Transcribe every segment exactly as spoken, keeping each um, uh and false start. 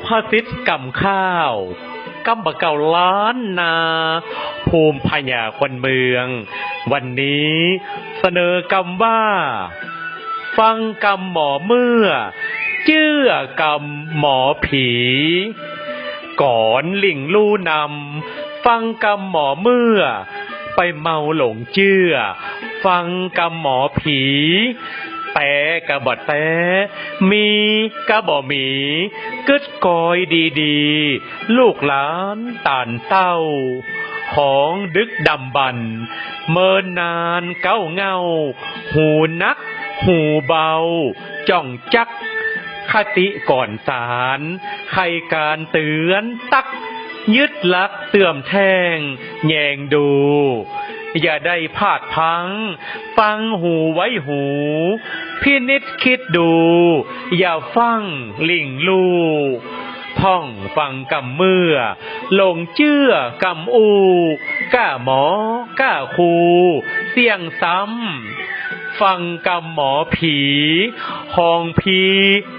ภาษิตกำข้าว กำบ่าเก่าล้านนา ภูมิปัญญาคนเมือง วันนี้เสนอกำว่า ฟังกำหมอเมื่อ เจื้อกำหมอผี ก่อนหลิ่งลู่นำ ฟังกำหมอเมื่อ ไปเมาหลงเจื้อ ฟังกำหมอผี แต๊กะบ่แต๊ มีกะบ่มี กึ๊ดกอยดีๆ ลูกหลานต้านเต้า ของดึกดำบรรพ์ เมินนานเก๊าเหง้า หูนัก หูเบา จ้องจัก คติก่อนสาร ใค่ก๋านเตือนตัก ยึดหลักเตื้อมแท่ง แยงดู อย่าได้พลาดพลั้ง ฟังหูไว้หู พินิจคิดดู อย่าฟั่งหลิ่งลู่ พ่องฟังกำเมื่อ หลงเจื้อกำอู้ ก้าหมอ ก้าครู เสี้ยงซ้ำ ฟังกำหมอผี ของผี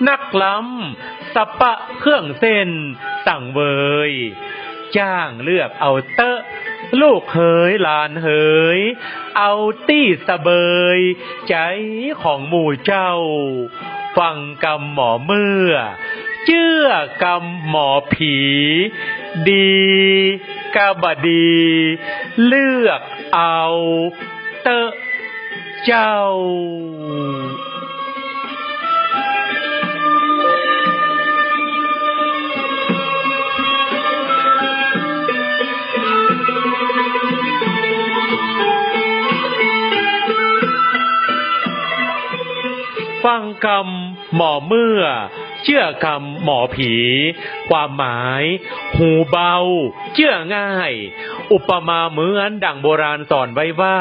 นักล้ำ สะปะเครื่องเส้นสังเวย จ้างเลือกเอาเต๊อะ ลูกเหยหลานเหย เอาตี้สะเบย ใจ๋ของหมู่เจ้า ฟังกำหมอเมื่อ เจื้อกำหมอผี ดีกะบ่ดี เลือกเอาเต๊อะเจ้า ฟังกำหมอเมื่อ เจื้อกำหมอผี ความหมาย หูเบา เจื้อง่าย อุปมาเหมือนดั่งโบราณสอนไว้ว่า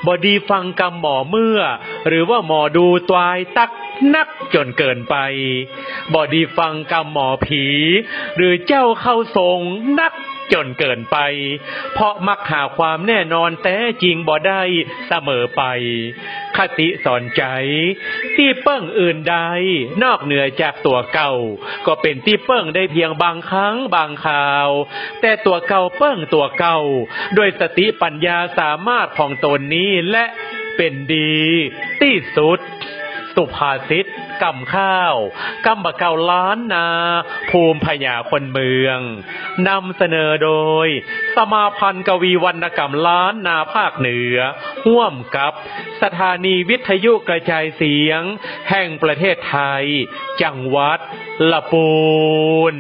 บ่ดีฟังกำหมอเมื่อ หรือว่าหมอดูตวายตั๊กนักจ๋นเกินไป บ่ดีฟังกำหมอผี หรือเจ้าเข้าทรงนักจ๋นเกินไป เพราะมักหาความแน่นอนแต๊จริงบ่ได้เสมอไป คติสอนใจ๋ ตี้เปิ้งอื่นใดนอกเหนือจากตั๋วเก่า ก็เป๋นตี้เปิ้งได้เพียงบางครั้งบางคราว แต่ตั๋วเก่าเปิ้งตั๋วเก่า ด้วยสติปัญญาสามารถของต๋นนี้แหละเป๋นดีตี้สุด สุภาษิตกำข้าว กำบ่าเก่าล้านนา ภูมิปัญญาคนเมือง นำเสนอโดย สมาพันธ์กวีวรรณกรรมล้านนาภาคเหนือ ฮ่วมกับสถานีวิทยุกระจายเสียงแห่งประเทศไทย จังหวัดละปูน